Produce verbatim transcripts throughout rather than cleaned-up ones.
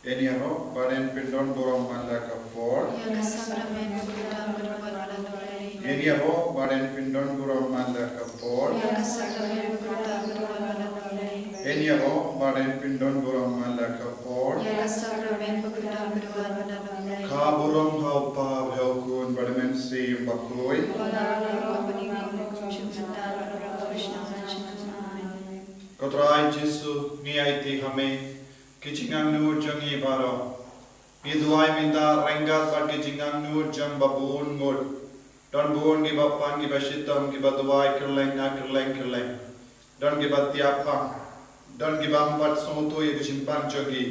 Ngin ïaroh bad ngin pyndon burom man la ka por. Ïa ka sakramen bakhuid tam ka dei wan man la ka por. Ngin ïaroh bad ngin pyndon burom man la ka por. Ïa ka sakramen bakhuid tam ka dei wan man la ka por. Ngin ïaroh bad ngin pyndon burom man la ka por. Ïa ka sakramen bakhuid tam ka dei wan man la ka por. Ka burom ha u Kpa, ha u Khun bad ha u Mynsiem Bakhuid. Wat la ka bynta kum ka bynta bad ka bynta. Amen. Ko Trai Jisu, ngi aiti ha me ki jingangnud jong ngi baroh. Ngi duwai mynta ryngkat bad ki jingangnud jong babun ngut. Don bun kiba pang, kiba shitom, kiba duwai kylleng na kylleng kylleng. Don kiba thiah pang. Don kiba ym pat sngewthuh ïa ka jingpang jong ki.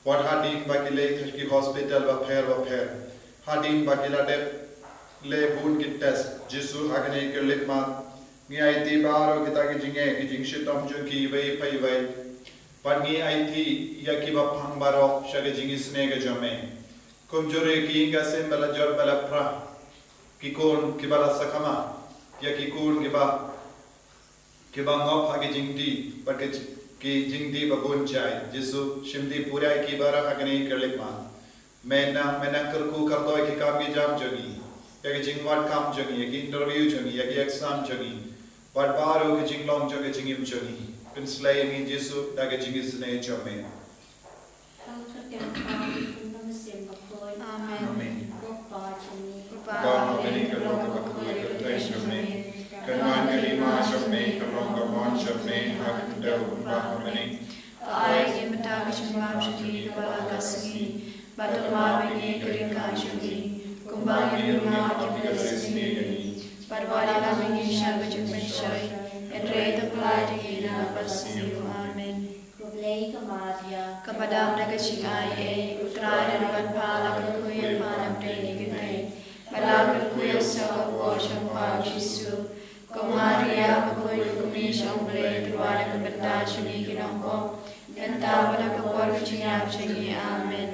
Wat hadien ba ki leit sha ki hospital bapher bapher. Hadien ba ki la dep leh bun ki test. Jisu, ha kane ka khyllipmat ngi aiti baroh kita ki jingeh, ki jingshitom jong ki iwei pa iwei. Bad ngi aiti ïa kiba pang baroh sha ka jingisynei ka jong me. Kumjuh ruh ïa ki ïing ka sem ba la jot ba la pra. Ki khun kiba la sakma. Ïa ki khun kiba, kiba ngop ha ki jingdih bad ki, ki jingdih ba bun jait. Jisu, shim dih pura ïa ki baroh ha kane ka khyllipmat. Me nang, me nang kyrkhu kyrdoh ïa ki kam ki jam jong ngi. Ïa ki jingwad kam jong ngi, ïa ki interview jong ngi, ïa ki exam jong ngi. Bad baroh ki jinglong jong ka jingim jong ngi. Pynslei ïa ngi Jisu da ka jingisynei jong me. Amen. Amen. Uba ha bneng, ka long kaba khuid, ka kyrteng jong me. Kan wan ka hima jong me, kan long ka mon jong me ha ka khyndew kumba ha bneng. To ai ïa ngi mynta ka jingmap jong ngi kaba la ka sngi. Bad to map ïa ngi ka jingkam jong ngi, kumba ngi map ïa kiba isynei ïa ngi. Bad wat ïalam ïa ngi sha ka jingpynshoi, hynrei to pyllait ïa ngi na ka bymsniew. Amen. Khublei ko Maria, kaba dap da ka jingai ei, U Trai u don bad pha, la kyrkhu ïa pha na pdeng ki khynnah, bad la kyrkhu ïa u sawkun jong pha U Jisu. Ko Maria bakhuid, ka kmie jong U Blei, to duwai na ka bynta jong ngi ki nongpop, mynta bad ha ka por ka jingïap jong ngi. Amen.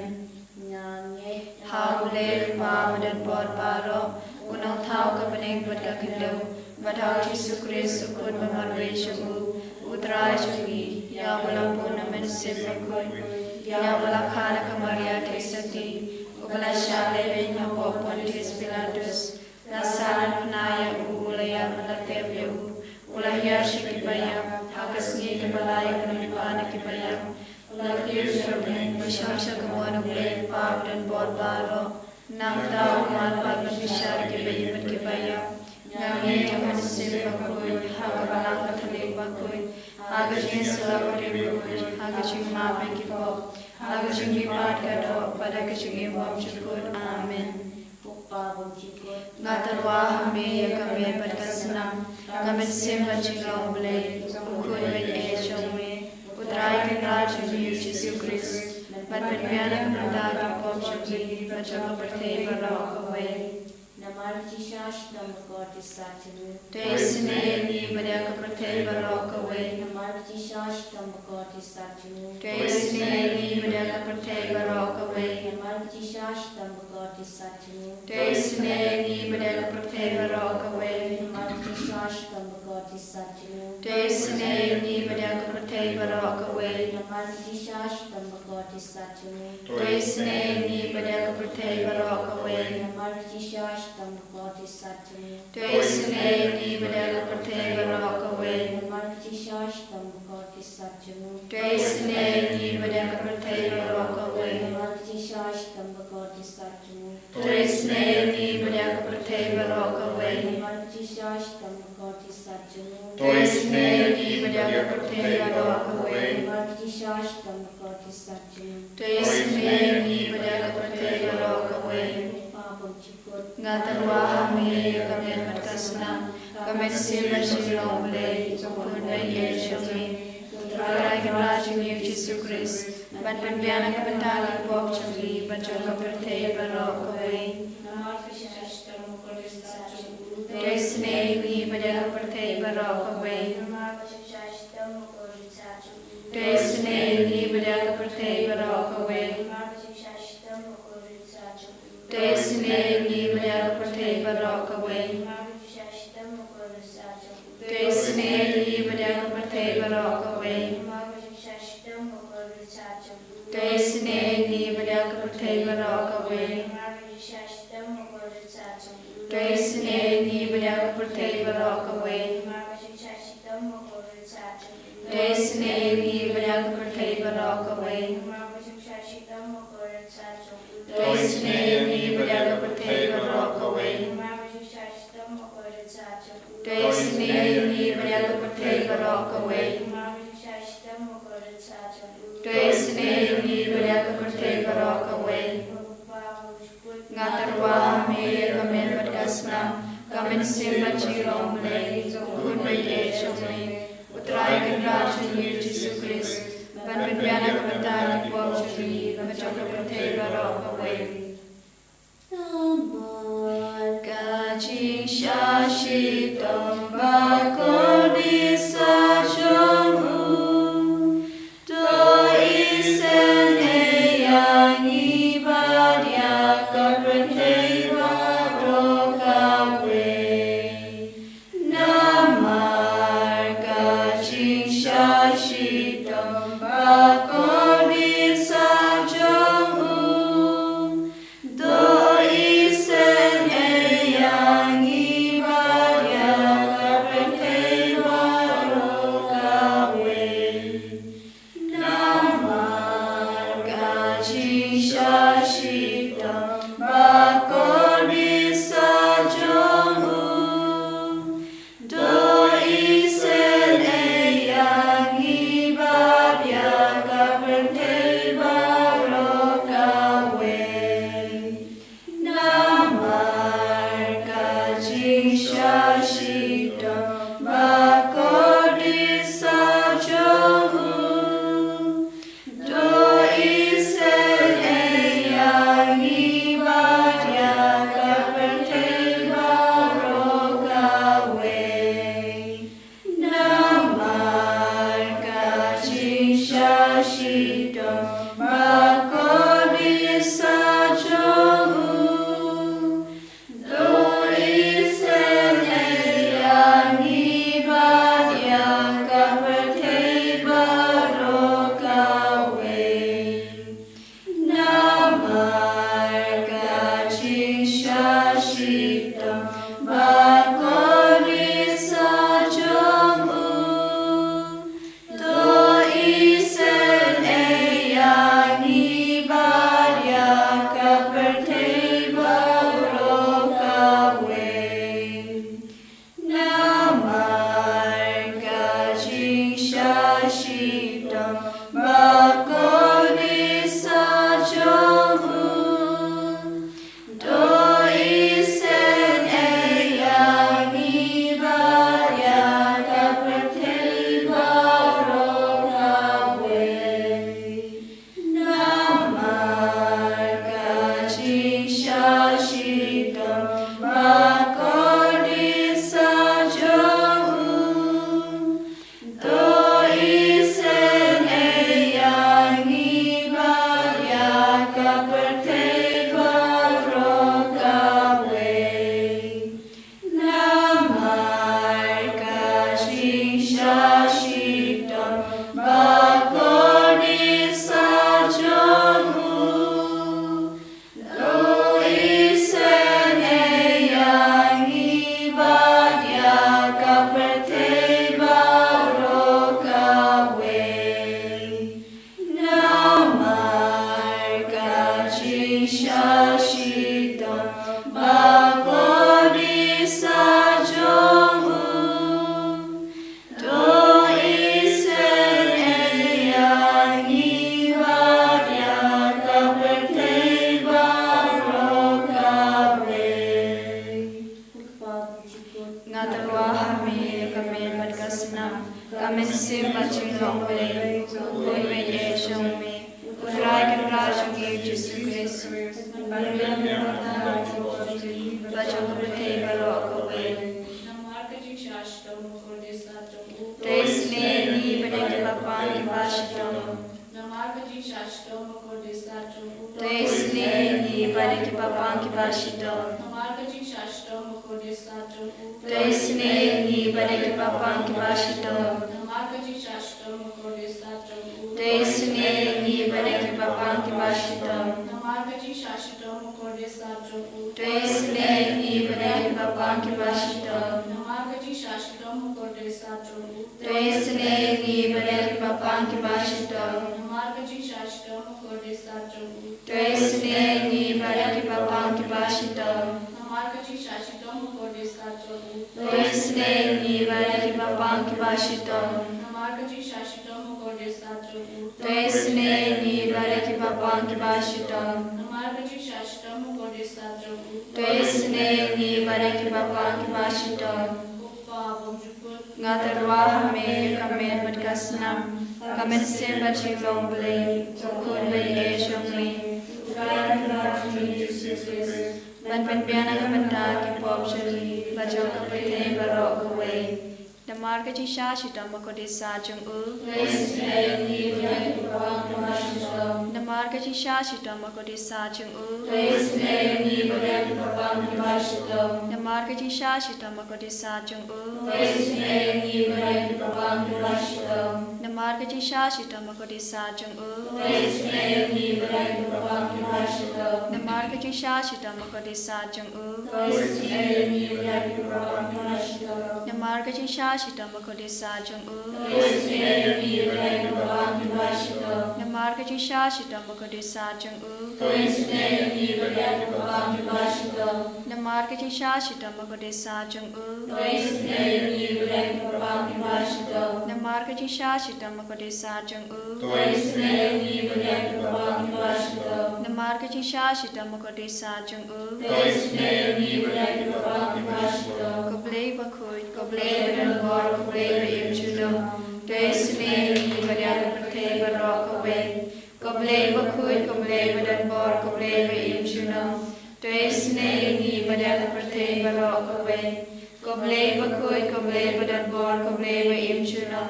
Nga ngeit ha U Blei U Kpa badonbor baroh, U Nongthaw ka bneng bad ka khyndew, bad ha U Jisu Khrist U Khun ba marwei jong U, U Trai jong ngi, ïa uba la bun na U Mynsiem Bakhuid, ïa uba la kha na ka Maria Theisotti, uba la shah lehbeiñ hapoh Pontius Pilatus, la sahnarphna ïa U, u la ïap, la tep ïa U, u la hiar sha kiba ïap, ha ka sngi kaba lai U la mih pat na kiba ïap, u la kiew sha bneng, u shong sha ka mon U Blei U Kpa badonbor baroh. Nangta U man pat ban bishar ïa kiba im bad kiba ïap. Nga ngeit ha U Mynsiem Bakhuid, ha ka Balang Katholik bakhuid, ha ka jingïasyllok bakhuid, ha ka jingmap ïa ki pop, ha ka jingmihpat ka doh, bad ha ka jingim bymjukut. Amen. Nga tyrwa ha me ïa ka met bad ka snam, ka mynsiem bad jinglong U Blei, U Khun baieit jong me, U Trai Kynrad jong ngi U Jisu Khrist, ban pynbiang na ka bynta ki pop jong ngi bad jong ka pyrthei baroh kawei. Namar ka jingshisha shitom bakordit sat jong U. To isynei ïa ngi bad ïa ka pyrthei baroh kawei. Namar ka jingshisha shitom bakordit sat jong U. To isynei ïa ngi bad ïa ka pyrthei baroh kawei. Namar ka jingshisha shitom bakordit sat jong U. To isynei ïa ngi bad ïa ka pyrthei baroh kawei. Namar ka jingshisha shitom bakordit sat jong U. To isynei ïa ngi bad ïa ka pyrthei baroh kawei. Namar ka jingshisha shitom bakordit sat jong U. To isynei ïa ngi bad ïa ka pyrthei baroh kawei. Namar ka jingshisha shitom bakordit sat jong U. To isynei ïa ngi bad ïa ka pyrthei baroh kawei. Namar ka jingshisha shitom bakordit sat jong U. To isynei ïa ngi bad ïa ka pyrthei baroh kawei. Namar ka jingshisha shitom bakordit sat jong U. To isynei ïa ngi bad ïa ka pyrthei baroh kawei. Namar ka jingshisha shitom bakordit sat jong U. To isynei ïa ngi bad ïa ka pyrthei baroh kawei. Namar ka jingshisha shitom bakordit sat jong U. To isynei ïa ngi bad ïa ka pyrthei baroh kawei. Nga tyrwa ha me ïa ka met bad ka snam, ka mynsiem bad jinglong U Blei, U Khun baieit jong me, U Trai Kynrad jong ngi U Jisu Khrist, ban pynbiang na ka bynta ki pop jong ngi bad jong ka pyrthei baroh kawei. To isynei ïa ngi bad ïa ka pyrthei baroh kawei. To isynei ïa ngi bad ïa ka pyrthei baroh kawei. To isynei ïa ngi bad ïa ka pyrthei baroh kawei. To isynei ïa ngi bad ïa ka pyrthei baroh kawei. To isynei ïa ngi To isynei ïa ngi bad ïa ka pyrthei baroh kawei. To isynei ïa ngi bad ïa ka pyrthei baroh kawei. To isynei ïa ngi bad ïa ka pyrthei baroh kawei. To isynei ïa ngi bad ïa ka pyrthei baroh kawei. To isynei ïa ngi bad ïa ka pyrthei baroh kawei. Nga tyrwa ha me ïa ka miet bad ka snam, ka mynsiem bad jinglong Blei, U Khun baieit jong me, U Trai Kynrad jong ngi U Jisu Khrist, ban pynbiang ïa ka bynta ki pop jong ngi bad jong ka pyrthei baroh kawei. Namar ka jingshah shitom ba kordit sah jong u, to isynei ïa ngi bad ïa ka pyrthei baroh kawei. Namar ka jingshah shitom ba kordit sah jong u, to isynei ïa ngi bad ïa ka pyrthei baroh kawei. Namar ka jingshah shitom ba kordit sah jong u, to isynei ïa ngi bad ïa ka pyrthei baroh kawei. Namar ka jingshah shitom ba kordit sah jong u, to isynei ïa ngi bad ïa ka pyrthei baroh kawei. Namar ka jingshah shitom ba kordit sah jong u, to isynei ïa ngi bad ïa ka pyrthei baroh kawei. Namar ka jingshah shitom ba kordit sah jong u, to isynei ïa ngi bad ïa ka pyrthei baroh kawei. Namar ka jingshah shitom ba kordit sah jong u, to isynei ïa ngi bad ïa ka pyrthei baroh kawei. Namar ka jingshah shitom ba kordit sah jong u, to isynei ïa ngi bad ïa ka pyrthei baroh kawei. Namar ka jingshah shitom ba kordit sah jong u, to isynei ïa ngi bad ïa ka pyrthei baroh kawei. Namar ka jingshah shitom ba kordit sah jong u, to isynei ïa ngi bad ïa ka pyrthei baroh kawei. Nga tyrwa ha me ïa ka miet bad ka snam, ka mynsiem bad jinglong Blei, U Khun baieit jong me, U Trai Kynrad jong ngi U Jisu Khrist, ban pynbiang ïa ka bynta ki pop jong ngi bad jong ka pyrthei baroh kawei. Namar ka jingshah shitom ba kordit sah jong u, to isynei ïa ngi bad ïa ki bapang kiba shitom. Namar ka jingshah shitom ba kordit sah jong u, to isynei ïa ngi bad ïa ki bapang kiba shitom. Namar ka jingshah shitom ba kordit sah jong u, to isynei ïa ngi bad ïa ki bapang kiba shitom. Namar ka jingshah shitom ba kordit sah jong u, to isynei ïa ngi bad ïa ki bapang kiba shitom. Namar ka jingshah shitom ba kordit sah jong u, to isynei ïa ngi bapang kiba shitom. Namar ka jingshah shitom ma ka kordit sat jong u. To isynei ïa ngi bad ïa ki bapang kiba shitom. Namar ka jingshah shitom ma ka kordit sat jong u. To isynei ïa ngi bad ïa ki bapang kiba shitom. Namar ka jingshah shitom ma ka kordit sat jong u. To isynei ïa ngi bad ïa ki bapang kiba shitom. Namar ka jingshah shitom ma ka kordit sat jong u. To isynei ïa ngi bad ïa ki bapang kiba shitom. Namar ka jingshah shitom ma ka kordit sat jong u. To isynei ïa ngi bad ïa ki bapang kiba shitom. Ko Pa bymjukut. Nga tyrwa ha me ïa ka met bad ka snam, ka mynsiem bad jinglong Blei, ka khun bad ïa jong me. Ban pynbiang na ka bynta ki pop jong ngi bad jong ka pyrthei baroh kawei. Namar ka jingshah shitom ma ka kordit sat jong u. Namar ka jingshah shitom ma ka kordit sat jong u. Namar ka jingshah shitom ma ka kordit sat jong u. Namar ka jingshah shitom ma ka kordit sat jong u. Namar ka jingshah shitom ma ka kordit sat jong u. Namar ka jingshah shitom ma ka kordit sat jong u. Namar ka jingshah shitom ma ka kordit sat jong u. Namar ka jingshah shitom ma ka kordit sat jong u. Namar ka jingshah shitom ma ka kordit sat jong u. Namar ka jingshah shitom ma ka kordit sat jong u. Ko Blei bakhuid, ko Blei badonbor, ko Blei ba im junom. To isynei ïa ngi bad ïa ka pyrthei baroh kawei. Ko Blei bakhuid, ko Blei badonbor, ko Blei ba im junom. To isynei ïa ngi bad ïa ka pyrthei baroh kawei. Ko Blei bakhuid, ko Blei badonbor, ko Blei ba im junom.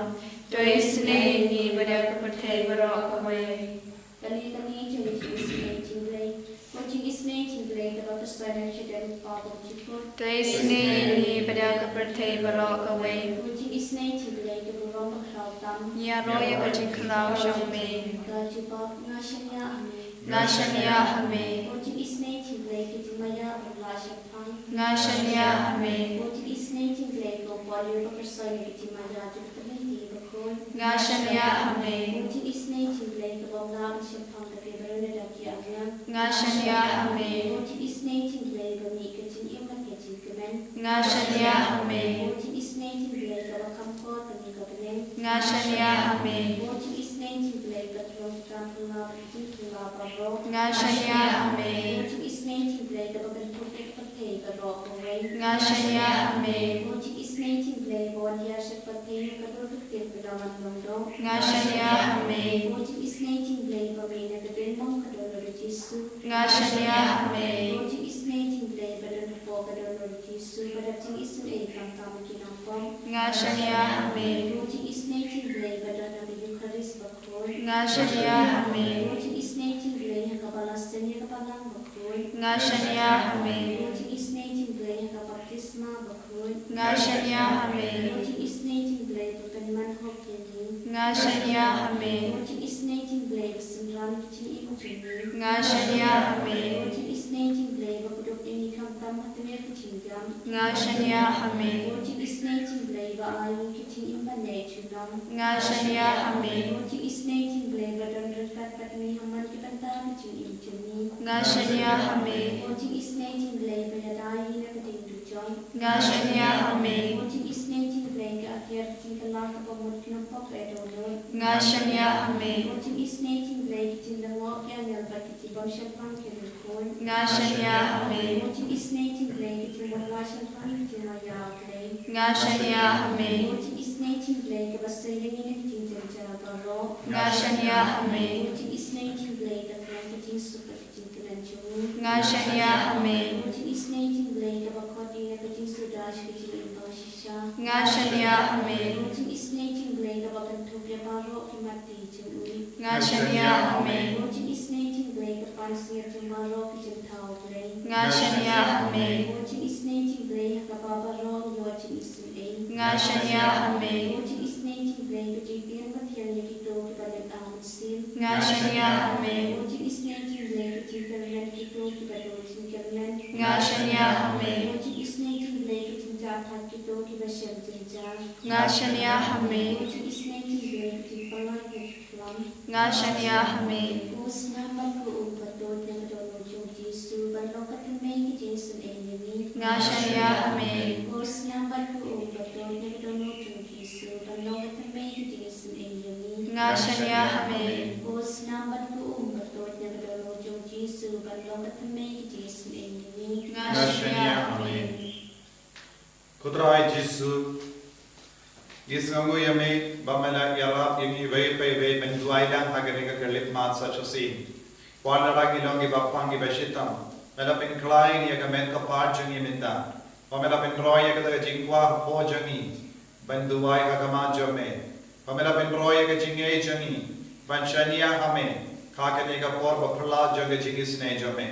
To isynei ïa ngi bad ïa ka pyrthei baroh kawei. Kane ka dei ka jingisynei jong U Blei. Ko jingisynei jong U Blei kaba pynshai na ka shadem U Kpa bymjukut. To isynei ïa ngi bad ïa ka pyrthei baroh kawei. Ko jingisynei jong U Blei kaba rom bakhraw tam. Ïaroh ïa ka jingkhlaw jong me. Ka jubab, nga shaniah ha me. Nga shaniah ha me. Ko jingisynei jong U Blei ka jingmaïa bym lah shemphang. Nga shaniah ha me. Ko jingisynei jong U Blei ko por ïa ka pyrshai na ka jingmaïa jong ka lynti bakhuid. Nga shaniah ha me. Ko jingisynei jong U Blei ka bym lah ban shemphang da kiba run da ki arngut. Nga shaniah ha me. Ko jingisynei jong U Blei ba mih ka jingim bad ka jingkmen. Nga shaniah ha me. Ko jingisynei jong U Blei kaba kham kor kane ka bneng. Nga shaniah ha me. Ko jingisynei jong U Blei ka thrang ka thrang ka jingthrang baroh. Nga shaniah ha me. Ko jingisynei jong U Blei kaba kynthup ïa ka pyrthei baroh kawei. Nga shaniah ha me. Ko jingisynei jong U Blei ba wan hiar sha ka pyrthei na ka dur ka ktien kaba lam long doh. Nga shaniah ha me. Ko jingisynei jong U Blei ba mih na ka diengmong ka dohnud U Jisu. Nga shaniah ha me. Ko jingisynei jong U Blei ba don hapoh ka dohnud U Jisu ba dap jingisynei khamtam ki nongpop. Nga shaniah ha me. Ko jingisynei jong U Blei ba don ha ka Eukharist bakhuid. Nga shaniah ha me. Ko jingisynei jong U Blei ha ka balang seng ïa ka balang bakhuid. Nga shaniah ha me. Ko jingisynei jong U Blei ha ka baptisma bakhuid. Nga shaniah ha me. Ko jingisynei jong U Blei ba pynman hok ïa ngi. Nga shaniah ha me. Ko jingisynei jong U Blei ba synran ka jingim jong ngi. Nga shaniah ha me. Ko jingisynei jong U Blei ba kdup ïa ngi khamtam ha tmier ka jingïap. Nga shaniah ha me. Ko jingisynei jong U Blei ba ai ïa ngi ka jingim ban ïaid junom. Nga shaniah ha me. Ko jingisynei jong U Blei ba don ryngkat bad ngi ha man ki bynta ka jingim jong ngi. Nga shaniah ha me. Ko jingisynei jong U Blei ba ïada ïa ngi na ka ding dujok. Nga shaniah ha me. Ko jingisynei jong U Blei ka atiar ka jingkylla kaba mut ki nongpop ba dohnud. Nga shaniah ha me. Ko jingisynei jong U Blei ka jinglyngngoh ki angel bad ki jingbym shemphang ki riewkhuid. Nga shaniah ha me. Ko jingisynei jong U Blei ka jingmut wai shemphang ka jingmaïa U Blei. Nga shaniah ha me. Ko jingisynei jong U Blei kaba sei ïa ngi na ka jingjynjar baroh. Nga shaniah ha me. Ko jingisynei jong U Blei ka tnat ka jingsuk bad ka jingkmen jong ngi. Nga shaniah ha me. Ko jingisynei jong U Blei kaba khot ïa ngi na ka jingsuda sha ka jingim ba shisha. Nga shaniah ha me. Ko jingisynei jong U Blei kaba kynthup ïa baroh ki mat jong u. Nga shaniah ha me. Ko jingisynei jong U Blei ka pansngiat jong baroh ki jingthaw Blei. Nga shaniah ha me. Ko jingisynei jong U Blei ha kaba baroh ngi ïoh jingisynei. Nga shaniah ha me. Ko jingisynei jong U Blei ka jingtieng pathiang ïa kito kiba leit arngut sien. Nga shaniah ha me. Ko jingisynei jong U Blei ka jingkyrmen kito kiba duh jingkyrmen. Nga shaniah ha me. Ko jingisynei Bad kito kiba shem jynjar. Nga shaniah ha me. Ko jingisynei kiba pynlait na ki khlam. Nga shaniah ha me. Ko snam bad ko um ba tuid na ka dohnud jong u Jisu, ban long ka thymmei ka jingisynei ïa ngi. Nga shaniah ha me. Ko snam bad ko um ba tuid na ka dohnud jong u Jisu, ban long ka thymmei ka jingisynei ïa ngi. Nga shaniah ha me. Ko snam bad ko um ba tuid na ka dohnud jong u Jisu, ban long ka thymmei ka jingisynei ïa ngi. Nga shaniah ha me. Ko Trai Jisu, ngi sngewnguh ïa me ba me la ïarap ïa ngi iwei pa iwei ban duwai lang ha kane ka khyllipmat sa shisien. Wanrah ngi long kiba pang kiba shitom, me la pynkhlaiñ ïa ka met ka phad jong ngi mynta. Ba me la pynroi ïa kata ka jingkwah hapoh jong ngi ban duwai ha khmat jong me. Ba me la pynroi ïa ka jingngeit jong ngi ban shaniah ha me ha kane ka por ba phylla jong ka jingisynei jong me.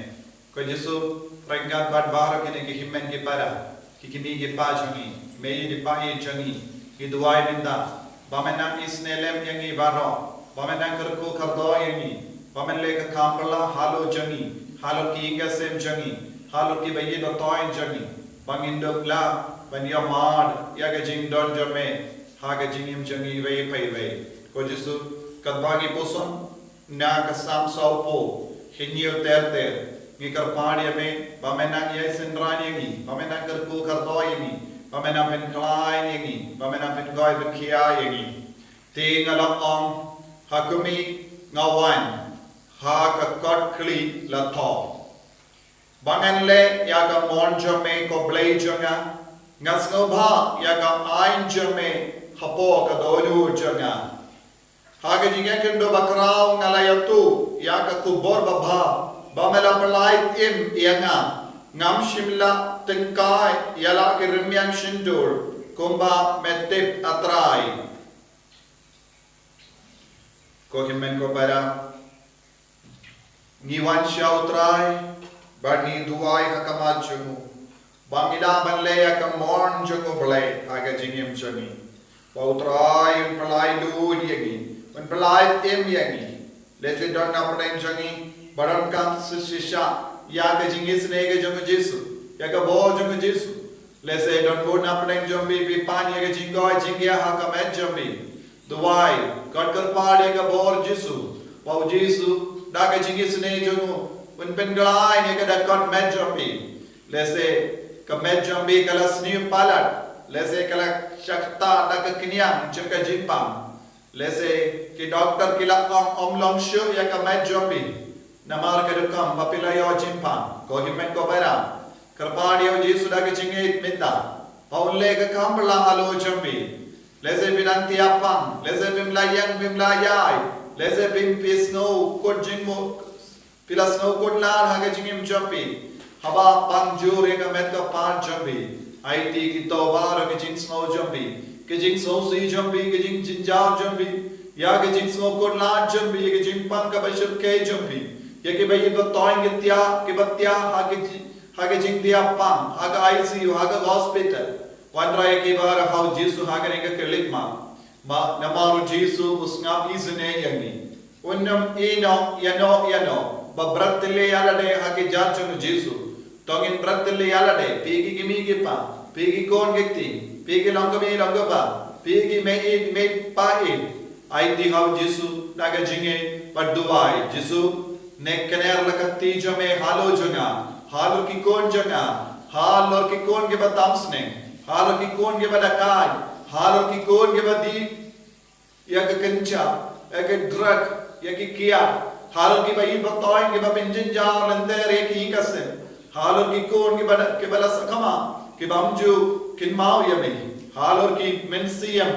Ko Jisu, ryngkat bad baroh kine ki hynmen ki para, ki kmie ki kpa jong ngi, mei ïeit pa ïeit jong ngi, ngi duwai mynta ba men nang isynei lem ïa ngi baroh, ba men nang kyrkhu kyrdoh ïa ngi, ba men leh ka kam phylla halor jong ngi, halor ki ïing ki sem jong ngi, halor kiba ïeit ba toiñ jong ngi, ba ngin dup lah ban ïoh mad ïa ka jingdon jong me ha ka jingim jong ngi iwei pa iwei. Ko Jisu, katba ngi puson na ka Salm sawphew hynñiew ter ter, ngi kyrpad ïa me ba men nang ïai synran ïa ngi, ba men nang kyrkhu kyrdoh ïa ngi, ba men nang pynkhlaiñ ïa ngi, ba men nang pynkoit pynkhia ïa ngi. Te nga la ong, ha khmih nga wan, ha ka kot khlieh la thoh. Ba ngan leh ïa ka mon jong me, ko Blei jong nga, ngan sngewbha ïa ka aiñ jong me hapoh ka dohnud jong nga. Ha ka jingïakynduh bakhraw nga la ïathuh ïa ka khubor babha ba me la pynlait im ïa nga. Ngam shym la tyngkai ïa la ki rmiang shyntur, kumba me tip, A Trai. Ko hynmen ko para, ngi wan sha U Trai bad ngi duwai ha khmat jong u ba ngi lah ban leh ïa ka mon jong U Blei ha ka jingim jong ngi. Ba U Trai un pynlait lut ïa ngi, un pynlait im ïa ngi. Lehse don na pdeng jong ngi ba donkam shisha ïa ka jingisynei ka jong U Jisu, ïa ka bor jong U Jisu. Lehse don bun na pdeng jong phi, phi pan ïa ka jingkoit jingkhiah ha ka met jong phi. Duwai, kot kyrpad ïa ka bor Jisu, ba U Jisu da ka jingisynei jong u un pynkylla ïa ka da kot met jong phi. Lehse ka met jong phi ka la sniew palat, lehse ka la shah ktah da ka kñiang jong ka jingpang. Lehse ki doktor ki la ong ym long shuh ïa ka met jong phi, namar ka dei kum ba phi la ïoh jingpang. Ko hynmen ko para, kyrpad ïa U Jisu da ka jingngeit mynta ba un leh ka kam phylla halor jong phi. Lehse phi dang thiah pang, lehse phim la ïeng phim la ïai, lehse phim, phi sngew kut jingmut, phi la sngew kut lad ha ka jingim jong phi. Haba pang jur ïa ka met ka phad jong phi, aiti kito baroh ki jingsngew jong phi, ki jingsngewsih jong phi, ki jingjynjar jong phi, ïa ki jingsngew kut lad jong phi, ïa ki jingpang kaba shyrkhei jong phi, ïa kiba ïeit ba toiñ ki thiah, kiba thiah ha ka ji-, ha ka jingthiah pang, ha ka I C U, ha ka hospital. Wanrah ïa ki baroh ha U Jisu ha kane ka khyllipmat. Namar U Jisu u sngap isynei ïa ngi. Un ym ïehnoh ïano ïano ba bret leh ïa lade ha ki jar jong U Jisu. To ngin bret leh ïa lade, phi ki kmie ki kpa, phi ki khun ki kti, phi ki long kmie long kpa, phi ki mei ïeit mei kpa ïeit. Aiti ha U Jisu da ka jingngeit bad duwai, Jisu, neh kner la ka kti jong me halor jong nga, halor ki khun jong nga, halor ki khun kiba tam sneng, halor ki khun kiba da kai, halor ki khun kiba dih ïa ka kynja, ïa ka drug, ïa ki kiad, halor kiba ïeit ba toiñ, kiba pynjynjar lynter ïa ki ïing ka sem, halor ki khun kiba da, kiba la sakma, kiba ym ju kynmaw ïa me, halor ki mynsiem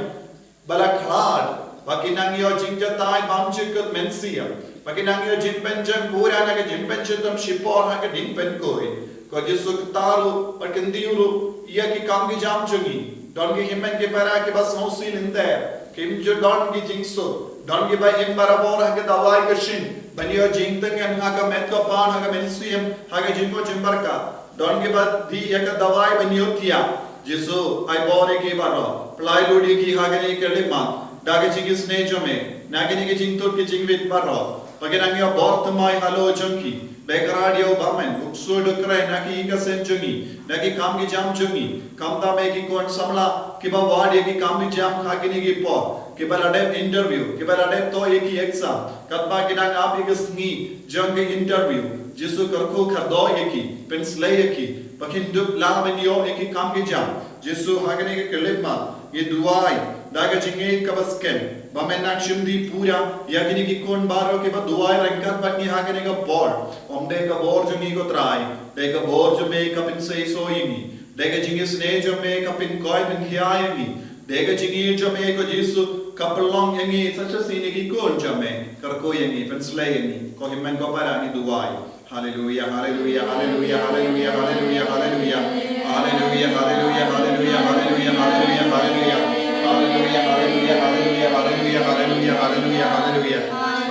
ba la khlad, ba kin nang ïoh jingjatai bymjukut mynsiem, ba kin nang ïoh jingpynjem pura na ka jingpynshitom shipor ha ka jingpynkhuid. Ko Jisu, kata ruh bad kyntiew ruh ïa ki kam ki jam jong ngi. Don ki hynmen ki para kiba sngewsih lynter, kim ju don ki jingsuk, don kiba im barabor ha ka dawai ka shin ban ïoh jingtyngen ha ka met ka phad, ha ka mynsiem, ha ka jingmut jingpyrkhat. Don kiba dih ïa ka dawai ban ïoh thiah. Jisu, ai bor ïa ki baroh. Pynlait lut ïa ki ha kane ka khyllipmat da ka jingisynei jong me na kine ki jingtut ki jingwit baroh, ba kin nang ïoh bor thymmai halor jong ki. Bekra ïa u Bammen, u ksuid u kren na ki ïing ki sem jong ngi, na ki kam ki jam jong ngi, khamtam ïa ki khun samla kiba wad ïa ki kam ki jam ha kine ki por, kiba la dep interview, kiba la dep thoh ïa ki exam, katba ki dang ap ïa ki sngi jong ki interview, Jisu kyrkhu kyrdoh ïa ki, pynslei ïa ki, ba kin dup lang ban ïoh ïa ki kam ki jam. Jisu, ha kane ka khyllipmat ngi duwai da ka jingïeit kaba skhem ba men nang shim dih pura ïa kine ki khun baroh kiba duwai ryngkat bad ngi ha kane ka por. Ym dei ka bor jong ngi ko Trai, dei ka bor jong me ka pynseisoh ïa ngi, dei ka jingisynei jong me ka pynkhiah pynkhia ïa ngi, dei ka jingïeit jong me ko Jisu ka pynlong ïa ngi sa shisien ki khun jong me. Kyrkhu ïa ngi, pynslei ïa ngi, ko hynmen ko para ngi duwai. Haleluia, haleluia, haleluia, haleluia, haleluia, haleluia. Haleluia, haleluia, haleluia, haleluia, haleluia, haleluia. Haleluia, haleluia, haleluia, haleluia, haleluia, haleluia, haleluia.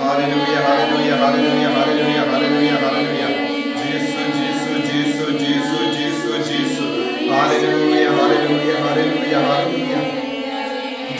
Haleluia, haleluia, haleluia, haleluia, haleluia, haleluia. Jisu, Jisu, Jisu, Jisu, Jisu, Jisu. Haleluia, haleluia, haleluia, haleluia.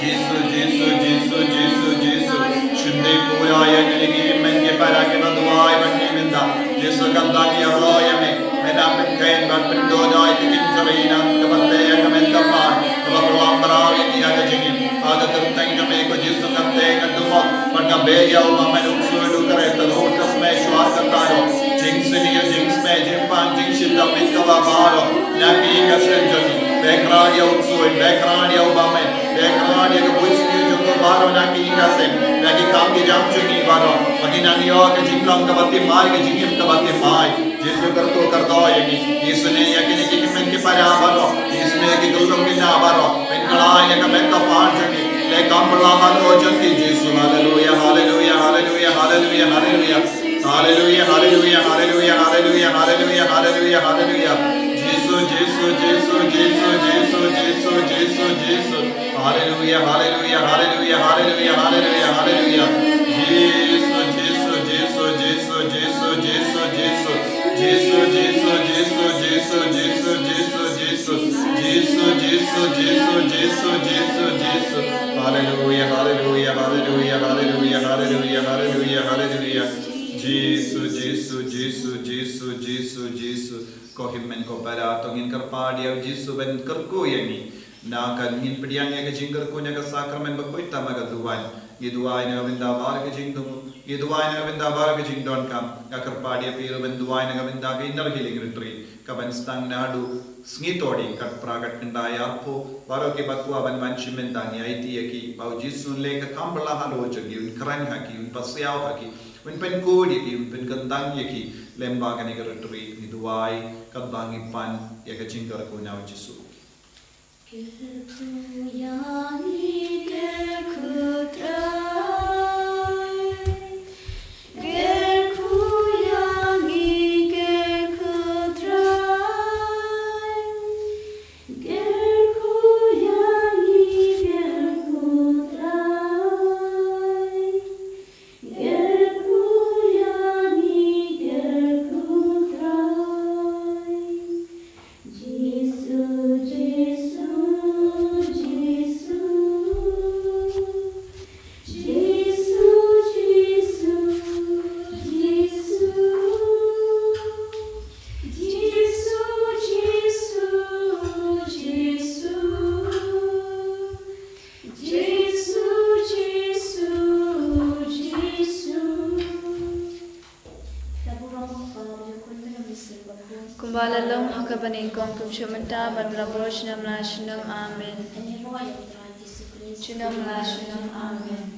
Jisu, Jisu, Jisu, Jisu, Jisu. Shim dih pura ïa kine ki hynmen ki para kiba duwai bad ngi mynta. Jisu, khamtam ïaroh ïa me. Me da pynkheiñ bad pynduh ïa ki jingkyrkhu na kaba tei ïa ka met ka pan, kaba pynlong mraw ïa ngi ha ka jingim. Ha ka kyrteng jong me ko Jisu nga tei nga duwai bad nga beh ïa u Bammen u ksuid u kren, ka rud ka symbai shuwa kata ruh. Jingsniew, jingsmai, jingpang, jingshitom, ïa kaba baroh na ki ïing ki sem jong ngi. Bekra ïa u ksuid, bekra ïa u Bammen, bekra ïa ka bunsniew jong u baroh na ki ïing ki sem, na ki kam ki jam jong ngi baroh. Ba kin nang ïoh ka jinglong kaba thymmai, ka jingim kaba thymmai. Jisu kyrkhu kyrdoh ïa ngi. Isynei ïa kine ki hynmen ki para baroh. Isynei ïa ki khyllung ki kynja baroh. Pynkylla ïa ka met ka pan jong ngi. Leh kam pynlong halor jong ki Jisu. Haleluia, haleluia, haleluia, haleluia, haleluia. Haleluia, haleluia, haleluia, haleluia, haleluia, haleluia, haleluia. Jisu, Jisu, Jisu, Jisu, Jisu, Jisu, Jisu, Jisu. Haleluia, haleluia, haleluia, haleluia, haleluia, haleluia. Jisu, Jisu, Jisu, Jisu, Jisu, Jisu, Jisu. Jisu, Jisu, Jisu, Jisu, Jisu, Jisu, Jisu. Jisu, Jisu, Jisu, Jisu, Jisu, Jisu. Haleluia, haleluia, haleluia, haleluia, haleluia, haleluia, haleluia. Jisu, Jisu, Jisu, Jisu, Jisu, Jisu. Ko hynmen ko para, to ngin kyrpad ïa u Jisu ban kyrkhu ïa ngi. Na ka ngin pdiang ïa ka jingkyrkhu na ka sakramen bakhuid tam ha ka duwan. Ngi duwai na ka bynta baroh ka jingdum, ngi duwai na ka bynta baroh ka jingdonkam. Nga kyrpad ïa phi ruh ban duwai na ka bynta ka Inner Healing Retreat kaban sdang naduh sngi Thohdieng khatphra khatkhyndai arphew. Baroh kiba kwah ban wan shim bynta ngi aiti ïa ki ba u Jisu un leh ka kam pynlong halor jong ki, un kren ha ki, un pasiaw ha ki, un pynkhuid ïa ki, un pynkyntang ïa ki. Lem bad kane ka retreat ngi duwai katba ngi pan ïa ka jingkyrkhu na u Jisu. Kyrkhu ïa ngi, kyrkhu Trai. Kyrkhu ïa ngi, kyrkhu Trai. Kyrkhu ïa ngi, kyrkhu Trai. Kyrkhu ïa ngi, kyrkhu Trai. Jisu, Jisu, Jisu. Jisu, Jisu, Jisu. Jisu, Jisu, Jisu. Jisu, Jisu, Jisu. Kumba la long ha kaba nyngkong, kumjuh mynta bad baroh shnong la shnong. Amen. Shnong la shnong. Amen.